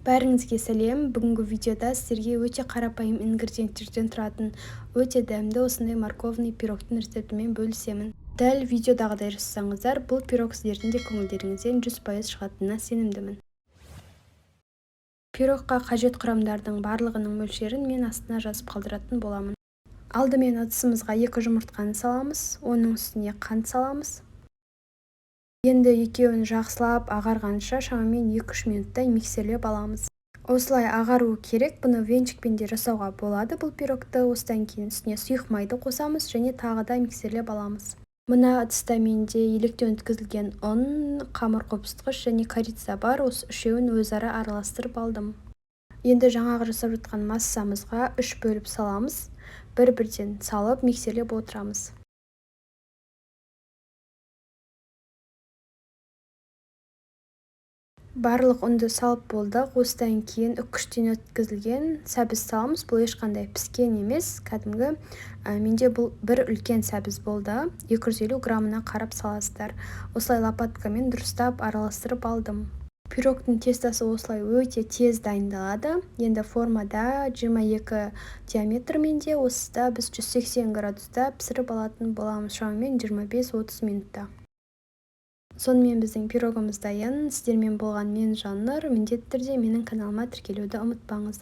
Бәріңізге сәлем! Бүгінгі видеода сіздерге өте қарапайым ингредиенттерден тұратын өте дәмді осындай морковный пирогтың рецептімен бөлісемін. Дәл видеодағыдай жасасаңыздар, бұл пирог сіздердің де көңілдеріңізден 100% шығатынына сенімдімін. Пирогқа қажет құрамдардың барлығының мөлшерін мен астына жазып қалдыратын боламын. Алдымен ыдысымызға 2 жұмыртқаны саламыз, оның үстіне қант саламыз. Енді екеуін жақсылап ағарғанша шамамен 2-3 минуттай миксерлеп аламыз. Осылай ағаруы керек, бұны венчикпен де жасауға болады бұл пирогты. Осыдан кейін үстіне сұйық майды қосамыз және тағы да миксерлеп аламыз. Мына ыдыста менде електен өткізілген ұн, қамыр қопсытқыш және корица бар. Осы үшеуін өзара араластырып алдым. Енді жаңағы жасап жатқан массамызға 3 бөліп саламыз. Бір-бірден салып миксерлеп отырамыз. Барлық ұнды салып болдық. Осыдан кейін үккіштен өткізілген сәбіз саламыз. Бұл ешқандай піскен емес, кәдімгі. Менде бұл бір үлкен сәбіз болды. 250 граммына қарап саласыздар. Осылай лопаткамен дұрыстап араластырып алдым. Пирогтың тестосы осылай өте тез дайындалады. Енді формада 22 диаметр менде, осыда біз 180 градуста пісіріп алатын боламыз, шамамен 25-30 минутта. Сонымен, біздің пирогымыз дайын. Сіздермен болған мен, Жаннұр. Міндетті түрде менің каналыма тіркелуді ұмытпаңыздар.